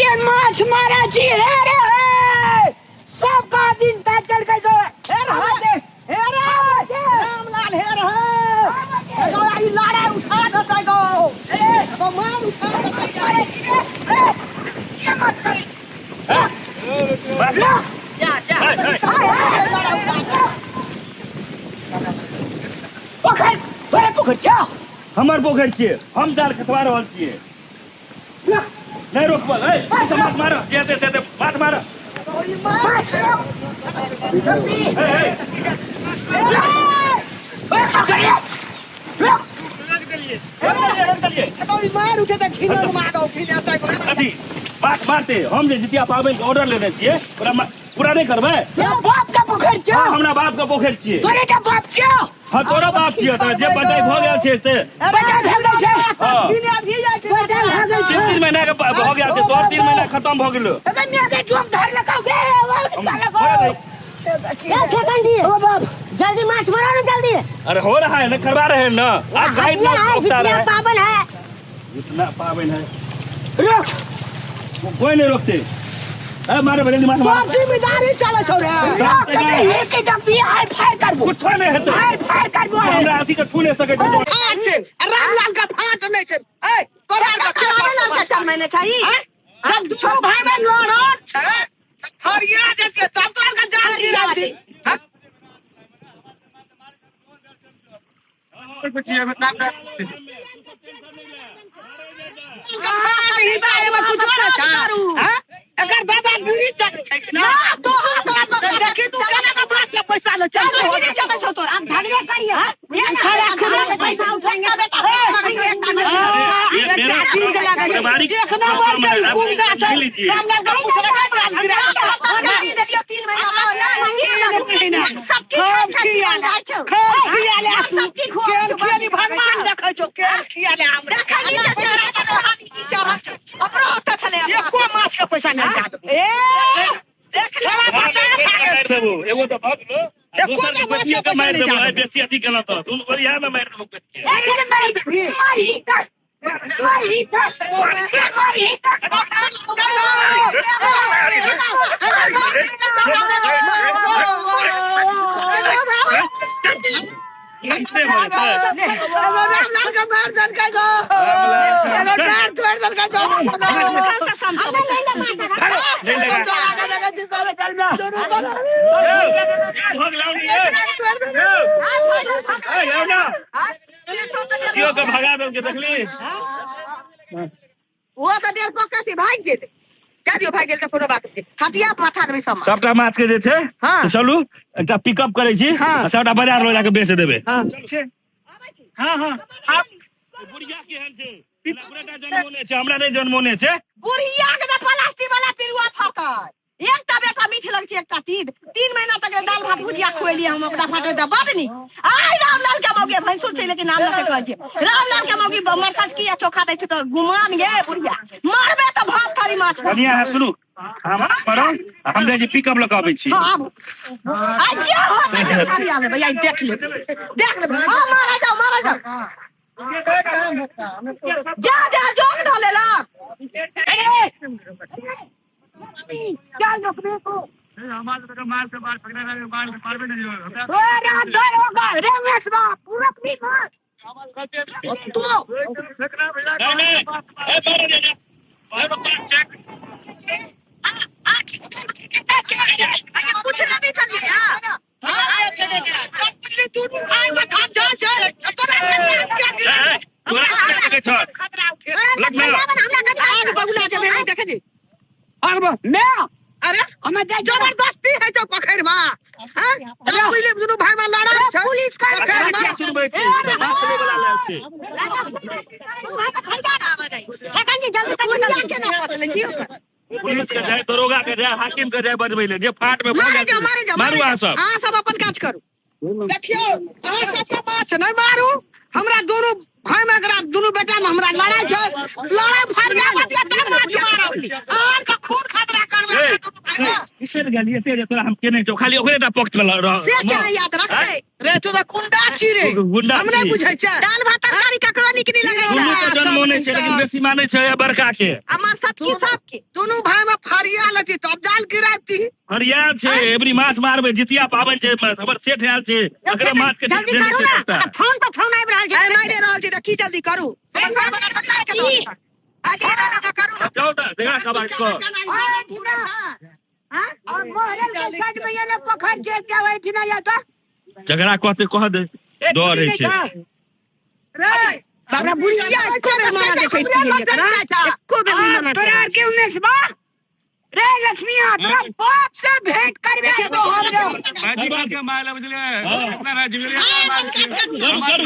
के माछ मारा छी हे रे हे सब का दिन ता चल के गो हे रहे हे रे रामलाल हे रहे एगो ई लाड़ा उठा देतै गो एगो मार उठा देतै गो के माछ करै छी जा जा हाय लाड़ा उठा दे। पोखर तोरे पोखर छौ हमर पोखरि छियै हम जाल खसवा रहल छियै नहि रोकबल ए तू सब माछ मार जे हेतै से हेतै माछ मार एगो ई मार छै। ए ए रोक देलियै रोक देलियै एगो ई मार उठे त घिनल मागौ घिन एतै गो। अथी माछ मारते हम जे जितिया पाबनि के ऑर्डर लेने छियै ओकरा पूरा नहि करबै बाप के पोखर छौ हाँ, हमरा बाप के पोखरि छियै तोरे के बाप छौ हाँ तोरो बाप छियै तऽ जे बटाइ भऽ गेल छै से बटाइ भए गेल छै हाँ। घिन अभी जाइ छै बटाइ भए गेल छै तीन तीन महीना के भऽ गेल छै तोहर 3 महीना खतम भऽ गेलो अबे मियां के जोक धर लगाओ गे वो निकाल लगाओ ए खेतन जी ओ बाप जल्दी माछ मारो ना जल्दी अरे हो रहा है ना करवा रहे हैं ना आप गाइड हटिया ना है रोकता जितिया रहे पावन है इतना पावन है रोक कोई नहीं रोकते अरे मारे बदल मार तोर जिम्मेदारी चलै छौ रे रोक कभी एक ही दम भी हाय फायर करबो कुछ नहीं हेतै हाय फायर करबो हमरा अथी के छू नहीं सकै छै फाट छै आ रामलाल के फाट नहि छै ए तोरा आर के रामलाल के चल महीने छै ई। आँय? जब दुनू भाई बहन लड़त छै तऽ फरिया जेतै तब तोरा आर के जान गिरा दी हाँ? फाट हिस्सा एमे कुछो नहि छै हाँ? एकर दादा गिरी तक छै कि ना तऽ देखी तू केना के माछ के पैसा लै छै चल नहीं चलै छौ तोरा अब झगड़े करिए छड़ा खुद पैसा उठाएंगे बेटा ये मेरा ठीक लागै छै पारिवारिक एक नंबर के प्रॉब्लम है, आप गुंडा छै ले लीजिए। रामलाल के पूछ लगा जान गिरा देलियो 3 महीना सबकी खूब खियाले खूब खियाले सबकी खुआबै केहन छौ, खियाली भगवान देखै छौ केहन खियाले हमरा देखै नहि छै चेहरा पर तोहर की चढ़ल छौ ओकरो ओतऽ छलै एको माछ के पैसा नहि जा देबौ ए देख ले छोड़ा बता मारि देबो एगो तऽ भऽ गेलो आ एको दोसर टा के माछ बेटियो के के पैसा मारि नहि देबो जा आइ देबो। बेसी अथी केना तऽ दुनू ओरिया मे मारि देबो बेटिये मारी मारी मारी मारी इसने बोले छै। रामलाल के मार देलकै गो एगो डाँर तोड़ि देलकै गो नहीं लगा। भग लाओ नहीं, ए। ए, लाओ ना। केओ के भगा देलकै देखली वो तऽ डेढ़ पक्का से भागि गेलै जा दियौ भागि गेल तऽ कोनो बात नहि हटिया पठा देबै सब सबटा माछ के जे छै हाँ। से चलू एकटा पिकअप करै छी हाँ। आ सबटा बाजार लऽ जाके बेच देबै हाँ। हाँ हाँ बुढ़िया केहन छै पूरा जनमोने छै हमरा नहि जनमोने छै बुढ़िया के तऽ प्लास्टिक वाला पिरुआ फटल एकटा बेटा मीठ लग छै एकटा तीन 3 महीना तक दाल भात भुजिया खुएलियै हम ओकरा फाटे तऽ बड नीक आइ रामलाल के मौगी भैंसुर छै लेकिन नाम लऽ के कहै छै रामलाल के मौगी मरसटकी आ चोखा दै छै तऽ गुमान गे बुढ़िया मरबे तऽ भात थारी माछ खा। बढ़िया है सुनू हम पढ़ो हम जाइ छी पिकअप लऽ कऽ अबै छी हाँ आबू आइ जे होतै से फरिया लेबै आइ देख लेबै देख लेबै हाँ मारा जाओ मारा जाओ जा जा जोक धऽ लेलक चल नौकरी को अरे दरोगा रे वेसवा पूरा भी मार तू नहीं नहीं ए बाहर ले जा बाहर बच्चा चेक पूछ लेने छलियै ए, ए, तोरा की सकै छौ बगुला जे भेलै देखै छी मैं अरे हमें जाय जबरदस्ती है तो पोखरि में हाँ पहिले दुनू भाई में लड़ाई छै पुलिस का पोखरि में किया सुनबै छी बात सुनै वाला लेल छै जल्दी जल्दी केना पचलै छी ओकर पुलिस के जाय दरोगा के जाय हाकिम के जाय बजबै ले जे फाट में मारे जाओ मारे जाओ मारू अहाँ सब अहाँ सब अपन काज करू देखियौ अहाँ सबके माछ नहि मारू हमरा दुनू भाई में एकरा दुनू बेटा में हमरा लड़ाई छै लड़ाई फट जाय तब माछ मारब अहाँ के खून खतरा करबै ए, हमरा दुनू भाई में बिसरि गेलियै से जे तोरा हम केने छौ खाली ओकरे टा पक्ष में रह से केना याद रखतै रे तू तऽ गुंडा छी रे गुंडा हम नहि छी। बुझै छै दाल भात तरकारी ककरो नीक नहि लगै दुनू छै के जन्मोने छै लेकिन बेसी मानै छै बड़का के हमर सबकी सबके दुनू दुनू भाई में फरिया लेती तब जाल गिराती। हरियाल छै, एबरी माछ मारबै, जितिया पाबनि छै, हमर सेठ आयल छै, एकरे माछ के जल्दी देने करू छै ना सबटा। तऽ फोन पर फोन आबि रहल छै। आइ मारि रहल छी तऽ की जल्दी करू? हमर घर वाला सब के दऽ देता। आइ एना एना करू ना। जाउ तऽ देखा कबाड़ कऽ। और मोहरल के साइड में ये पोखर छै एकटा ओहिठिना या तऽ झगड़ा कहते कह दे, डर होइ छै। रे बाबरा बुढ़िया एको बेर मना देखै छियै एकरा, एको बेर नहि मना। तोरा आर के उमेश बा रे लक्ष्मीया, तोरा बाप से भेंट करबे। देखियौ, देखियौ, भाजी के मारले बुझलियै, अपना भाजी बुझलियै। करू करू।